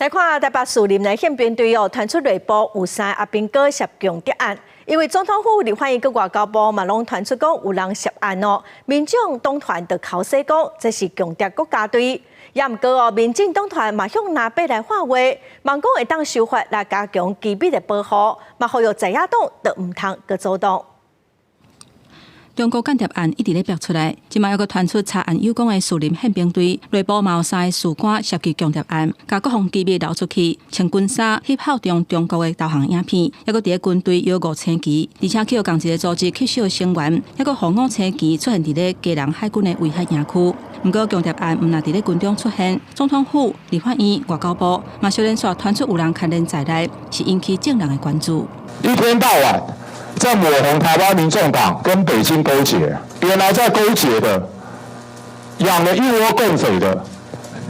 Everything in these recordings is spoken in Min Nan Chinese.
來看台北士林的憲兵隊哦，傳出內部有三個阿兵哥涉共諜案，因為總統府、立法院佮外交部嘛攏傳出講有人涉案哦，民眾黨團就剾洗講這是共諜國家隊，也毋過哦，民進黨團嘛向藍白來喊話，望講會當修法來加強機密的保護，嘛呼籲在野黨就毋通閣阻擋。中國間諜案一直咧爆出來，這擺猶閣傳出查案有功的士林憲兵隊內部嘛有三个士官涉及共諜案，共國防機密流出去，穿軍衫翕效忠中國的導航影片，猶閣佇咧軍隊搖五星旗，而且去予仝一个組織吸收成員，猶閣予五星旗出現佇咧基隆海軍的威嚇營區。毋過共諜案毋但佇咧軍中出現，總統府、立法院、外交部嘛相連紲傳出有人牽連在內，是引起眾人的關注。一天到晚在抹紅台灣民眾黨跟北京勾結，原來在勾結的，養了一窩共匪的，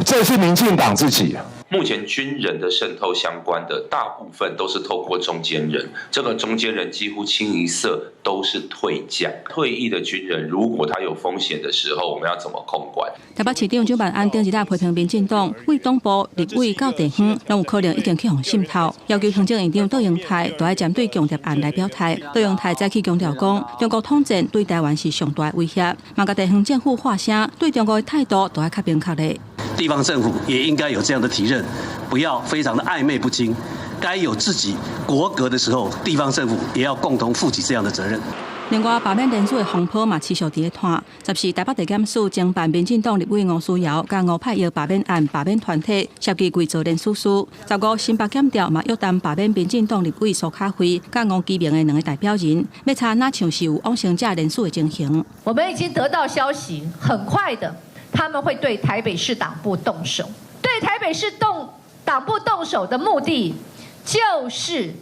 這是民進黨自己。目前軍人的滲透相關的大部分都是透過中間人，這個中間人幾乎清一色都是退將、退役的軍人。如果他有風險的時候，我們要怎麼控管？台北市長蔣萬安頂日仔批評民進黨，對黨部、立委到地方，攏有可能已經去予滲透，要求行政院長卓榮泰都愛針對共諜案來表態。卓榮泰早起強調講，中國統戰對台灣是上大的威脅，嘛共地方政府喊聲，對中國的態度都愛較明確咧。地方政府也應該有這樣的體認，不要非常的曖昧不清。該有自己國格的時候，地方政府也要共同負起這樣的責任。另外，罷免聯署的風波嘛持續佇咧湠。14台北地檢署偵辦民進黨立委吳思瑤佮吳霈燿罷免案罷免團體涉及偽造聯署書。15新北檢調嘛約談罷免民進黨立委蘇卡輝佮吳基明的兩个代表人，欲查若像是有往生者聯署的情形。我們已經得到消息，很快的，他們會對台北市黨部動手。對台北市動黨部動手的目的，就是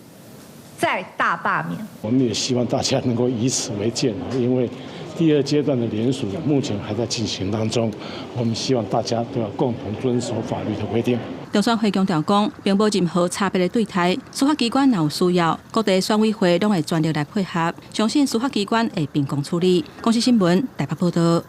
在大罷免。我們也希望大家能夠以此為鑑，因為第二階段的聯署目前還在進行當中，我們希望大家都要共同遵守法律的規定。中選會強調講，並無任何差別的對待，司法機關若有需要，各地選委會攏會全力來配合，相信司法機關會秉公處理。公視新聞台北報道。